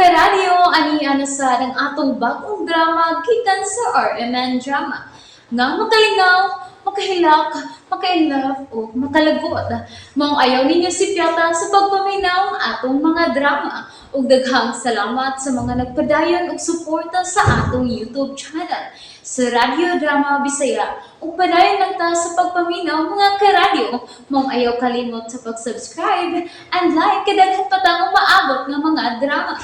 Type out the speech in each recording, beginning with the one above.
Karadyo, ani ana sa ang atong bagong drama gikan sa RMN Drama. Nga makalingaw, makahilak, makainlove o makalagot. Maong ayaw ninyo si Piata sa pagpaminaw ang atong mga drama. Ug daghang salamat sa mga nagpadayon og suporta sa atong YouTube channel sa Radyo Drama Bisaya. Ug padayon lang ta sa pagpaminaw, mga karadyo. Maong ayaw kalimot sa pag-subscribe and like kay daghan pa tang umaabot nga mga drama.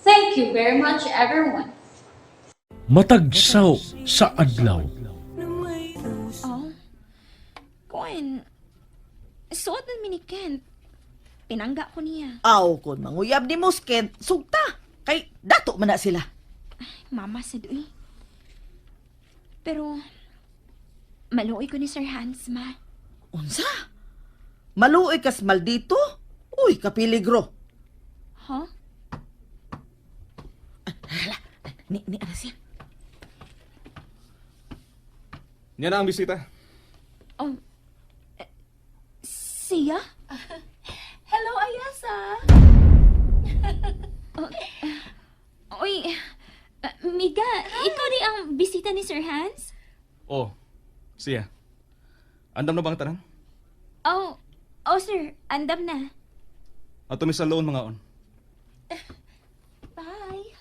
Thank you very much, everyone. Matag saw sa adlaw. Oh. Kuan. Suot na mi ni Kent. Pinangga ko niya. Aw, kung manguyab ni Musken, sugta. Kay dato man na sila. Mama sa duy. Pero maluoy ko ni Sir Hans, ma. Unsa? Maluoy kas maldito? Uy, kapiligro. Huh? Hala, ni ana siya. Niya na ang bisita. Oh. Eh, siya? Hello, Ayasa! Uy, Miga, ikaw di ang bisita ni Sir Hans? Oh, siya. Andam na bang tanan? Oh, oh sir, andam na. Ato mi sa loon mga on. Bye!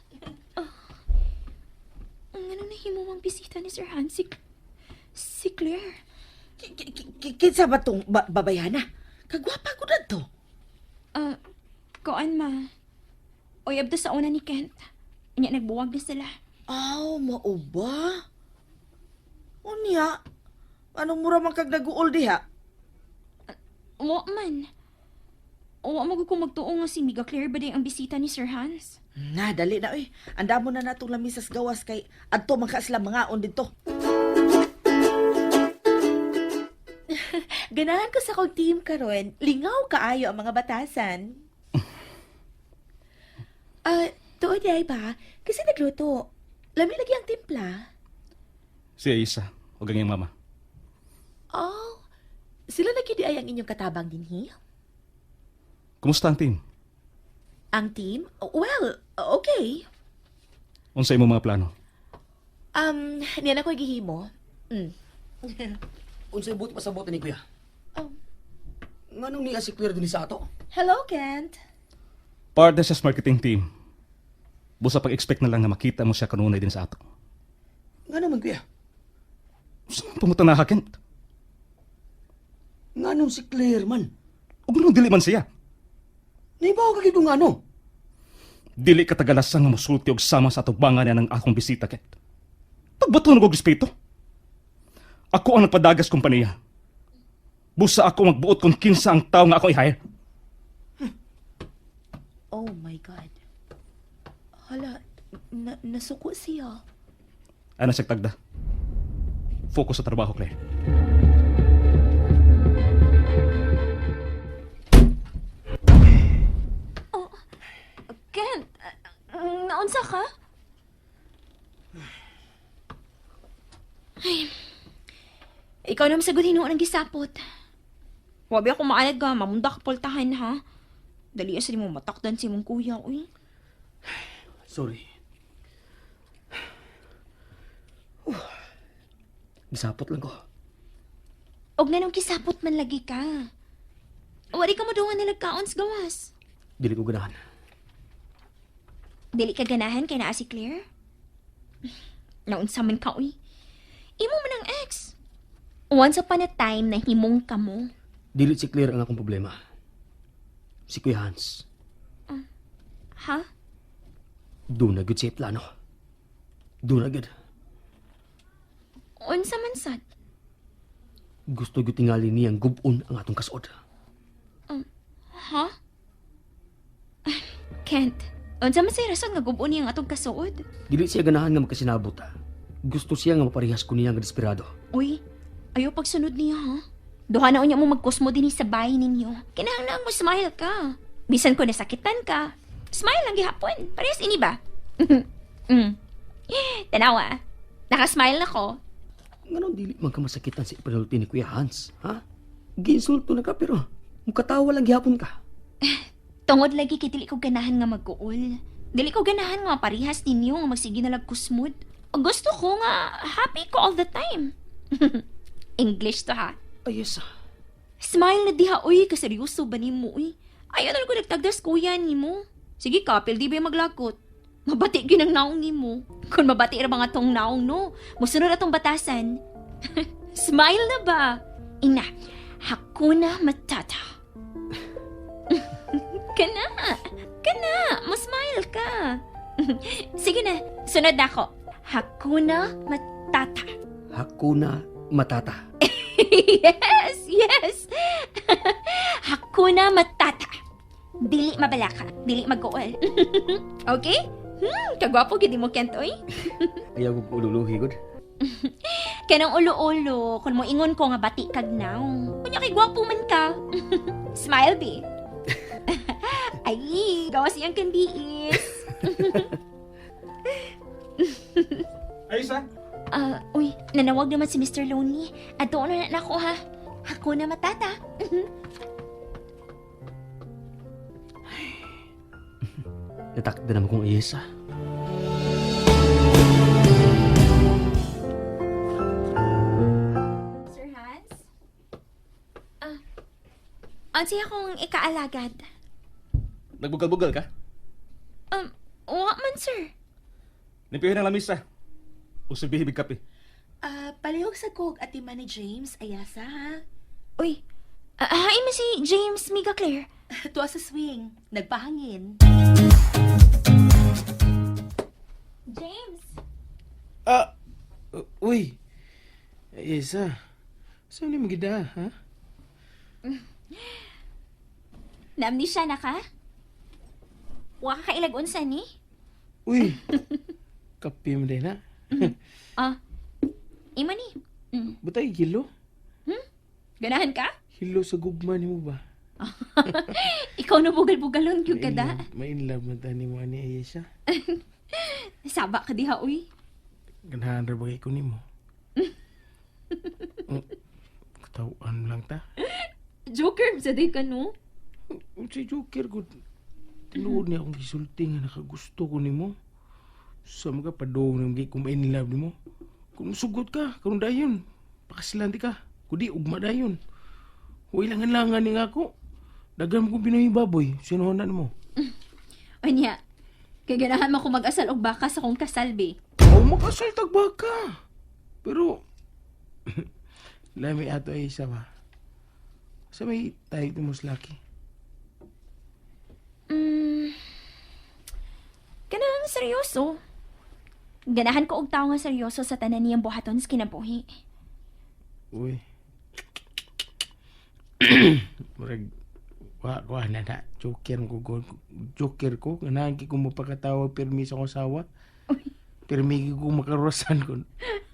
Ang ano na himo ang bisita ni Sir Hans? Si Claire. Kinsa ba tong babayana? Kagwapa ko na to. Ah, koan ma. Uy, abdo sa una ni Kent. Nya nagbuwag na sila. Aw, mao ba? Unya, anong mura man kag naguol diha? Wa man. Wa mo ko magtuo nga si Miga Claire ba day ang bisita ni Sir Hans? Na, dali na oy. Andamo na natong lamisas gawas kay adto man ka sila mangaon didto. Ganahan ko sa kong team karon. Lingaw kaayo ang mga batasan. Ah, tuod ay ba? Kasi nagluto. Lami lagi ang timpla. Siya isa, o ganyang mama. Oh, sila lagi di ay ang inyong katabang dinhi? Kumusta ang team? Ang team? Well, okay. Unsa imong mga plano? Niya na ko'y gihimo. Unsay buot pasabot ni kuya? Oh. Nganong niya si Claire dinhi sa ato? Hello, Kent. Part na siya sa marketing team. Busa pag-expect na lang na makita mo siya kanunay din sa ato. Ngano man kuya? Saan man pumunta na Kent? Nganong si Claire man? O ganun dili man siya. Naibaw ka gid ngano? Dili ka tagalasan nga musulti og sama sa atubangan niya ng akong bisita, Kent. Pagbato na kog respeto. Ako ang nagpadagas kompanya. Busa ako magbuot kung kinsa ang tao nga ako i-hire. Oh my God. Hala, nasuko siya. Ano siya tagda? Focus sa trabaho, Claire. Kent, naunsa ka? Ay, ikaw naman sagot hinuon ang gisapot. Wabi ako maalad ka, mamunda ka pultahan ha. Dali asa di mo matakdan si mong kuya, uy. Sorry. Gisapot lang ko. Og na nung kisapot man lagi ka. Wari ka mo doon nalagkaon sa gawas. Dili ko ganahan. Dili ka ganahan kay naa si Claire? Naunsa man ka, uy. Imo man ang ex. Once upon a time na himong ka mo. Dili si Claire ang akong problema. Si Kuya Hans. Ha? Doon na gud siya plano. Doon na gud. Unsa man sad? Gusto gyud tingali niyang gubon ang atong kasuod. Ha? Kent, unsa man say rason nga gubon niyang atong kasuod? Dili siya ganahan nga magkasinabot. Gusto siya nga maparehas ko niya nga desperado. Uy, ayaw pagsunod niya ha. Duha na unya mo magkusmo dinhi sa bahay ninyo. Kinahanglan mo smile ka. Bisan ko nasakitan ka. Smile lang gihapon. Parehas ini ba? Tanawa. Nakasmile na ko. Nganong dili man ka masakitan sa ipanulti ni Kuya Hans, ha? Giinsulto na ka pero mukatawa lang gihapon ka. Tungod lagi kay dili ko ganahan nga mag-uol. Dili ko ganahan nga parihas ninyo nga magsige na lag kusmod. Gusto ko nga happy ko all the time. English to ha. Ayesa. Smile na diha, uy, kaseryoso ba nimo, uy? Ayaw na lang ko nagtagdas kuya nimo. Sige kapil, di ba yung maglakot? Mabati gyud ang naong nimo. Kung mabati ra mga tong naong no, musunod atong batasan. Smile na ba? Ina, hakuna matata. Kana, kana, masmile ka. Sige na, sunod na ako. Hakuna matata. Hakuna Matata. Yes, yes. Hakuna matata. Dili mabalaka, dili mag-uol. Okay? Kagwapo gid mo Kent oy. Ayaw ko ululuhi gud. Kanang ulo-ulo, kun mo ingon ko nga bati kag naong. Kunya kay gwapo man ka. Smile be. Ay, gawas iyang kandiis. Ayesa? Ah, uy, nanawag naman si Mr. Lonely. Ato na na ako ha. Hakuna matata. Natakda naman kong Ayesa. Sir Hans? Ah, unsay akong ikaalagad? Nagbugal-bugal ka? Wa man, sir. Limpihin ang lamisa. Usubihin big kape. Ah, palihog sa kog at ni James, ayasa ha. Uy, hi mo si James Miga Claire. Tuwa sa swing, nagpahangin. James! Ah, uy. Isa. Saan ni magida, ha? Naamnesia na ka? Wa ka kailag unsa ni? Uy. Kape mo din, ha? Ah, imo ni. Butay, hilo? Ganahan ka? Hilo sa gugma ni mo ba? Ikaw na bugal-bugalon gyud ka da. May in love man ta ni mo ani Ayesha. Saba ka diha, uy. Ganahan ra bagay ko nimo. Katawan lang ta. Joker, sa day ka no? Unsay joker ko. Tinuod niya akong gisulti nga nakagusto ko nimo. Sa mga padong nang kung ma-in love nimo. Kung sugot ka, karon dayon. Pakaslan di ka. Kudi ugma dayon. Huwag lang langan ni nga ako. Dagan mo kong Pinoy baboy. Sinuhonan mo. Unya, kay ganahan man ko mag-asal og baka sa kong kasal, be. Oh, makasal tagbaka. Pero, lami ato ay isa ba? Sa may tayo tumuslaki. Kanang seryoso. Ganahan ko og tawo nga seryoso sa tanan niyang buhaton sa kinabuhi. Uy. Murag, wa na na. Joker ko, joker ko. Ganahan ko mapakatawa pirmi sa akong asawa. Pirmi ko makarosan ko.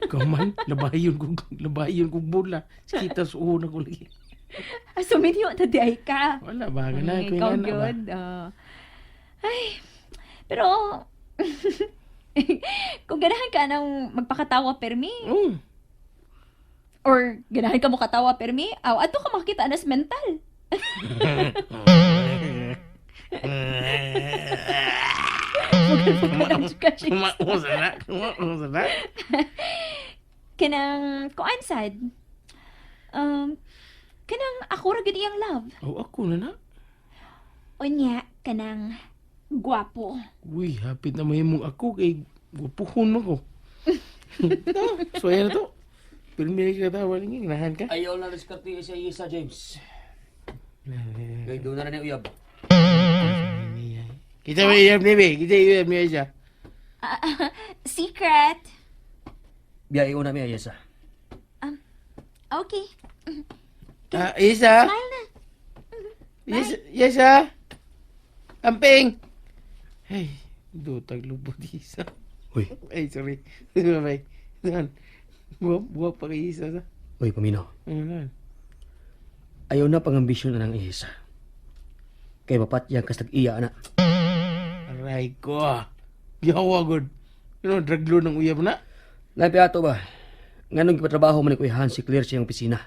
Kaman, labayon ko bula. Kita sa una ko lagi. Suminyo na di ay ka. Wala ba? Ganahan ko Ikaw yung ana ba? gyud. Ah. Ay, pero kung ganahan ka ng magpakatawa permi Oo. or ganahan ka mo katawa permi, aw adto ka makakita nas mental. Kumausa na. Kumausa na. Kanang kuan sad. Kanang ako ra gyud iyang love. Oh, ako na na. Unya kanang gwapo. Uy, hapit na mahimong ako kay gupuhon mo ko. So, ayan na to. Pirmi na katawa ninyo, ganahan ka. Ayaw na diskarte si Ayesa, James. Kay doon na ni uyab. Kita ba iyam ni be? Kita iyam ni Aisha. Secret. Biyahe una mi Ayesa. Okay. Ah, Aisha. Smile na. Yes, yes, ah. Amping. Hey, dutag lubot isa. Uy, Ay, sorry. Bye-bye. Saan? Buwa, buwa pa kay Isa sa. uy paminaw. Ano na? Ayaw na pangambisyon na ng Ayesa. Kay mapatyang kas tag-iya na. Aray ko ah. Yawa god. Ano, draglo ng uyab na? Labi ato ba? Nganong gipatrabaho man ni Kuya Hans si Claire sa iyang opisina.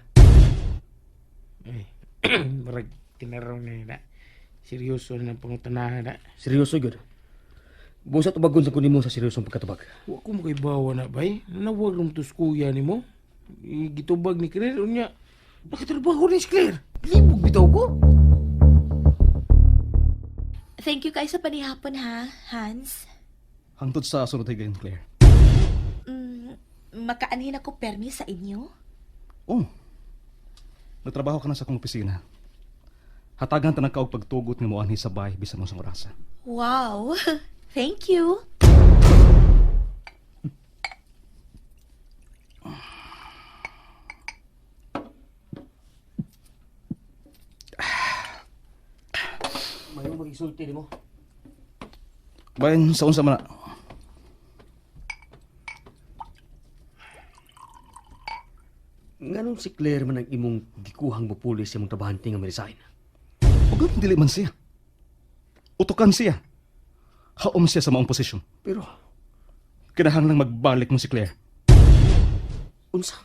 Ay, marag tinarong na nila. Seryoso na ang pangutanahan na. Seryoso gyud. Busa tubagon sa kunin mo sa seryosong pagkatubag. Wa ko makaibawa na bay. Nanawag lang to sa kuya nimo. Gitubag ni Claire unya. Nakatrabaho ni si Claire. Libog bitaw ko. Thank you kay sa panihapon ha, Hans. Hangtod sa sunod higayon, Claire. Makaanhin ako permi sa inyo? Oh. Nagtrabaho ka na sa akong opisina. Hatagan tanang ka og pagtugot nga moanhi sa bahay bisan unsang orasa. Wow! Thank you! Mayo magisulti nimo. Bayan sa unsa man na. Nganong si Claire man ang imong gikuhang mupuli sa imong trabahante nga ma-resign? Ug dili man siya. Utukan siya. Haom siya sa maong posisyon. Pero Kinahanglang magbalik mo si Claire. unsa?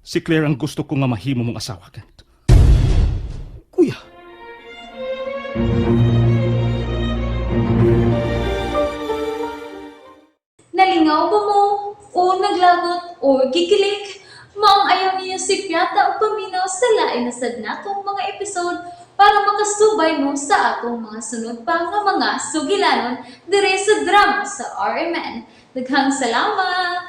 Si Claire ang gusto ko nga mahimo mong asawa, Kent. Kuya. Nalingaw ba mo? O naglagot o gikilig? Maong ayaw niyo si Piata o paminaw sa lain na sad natong mga episode para makasubay mo sa atong mga sunod pa nga mga sugilanon dire sa drama sa RMN. Daghang salamat!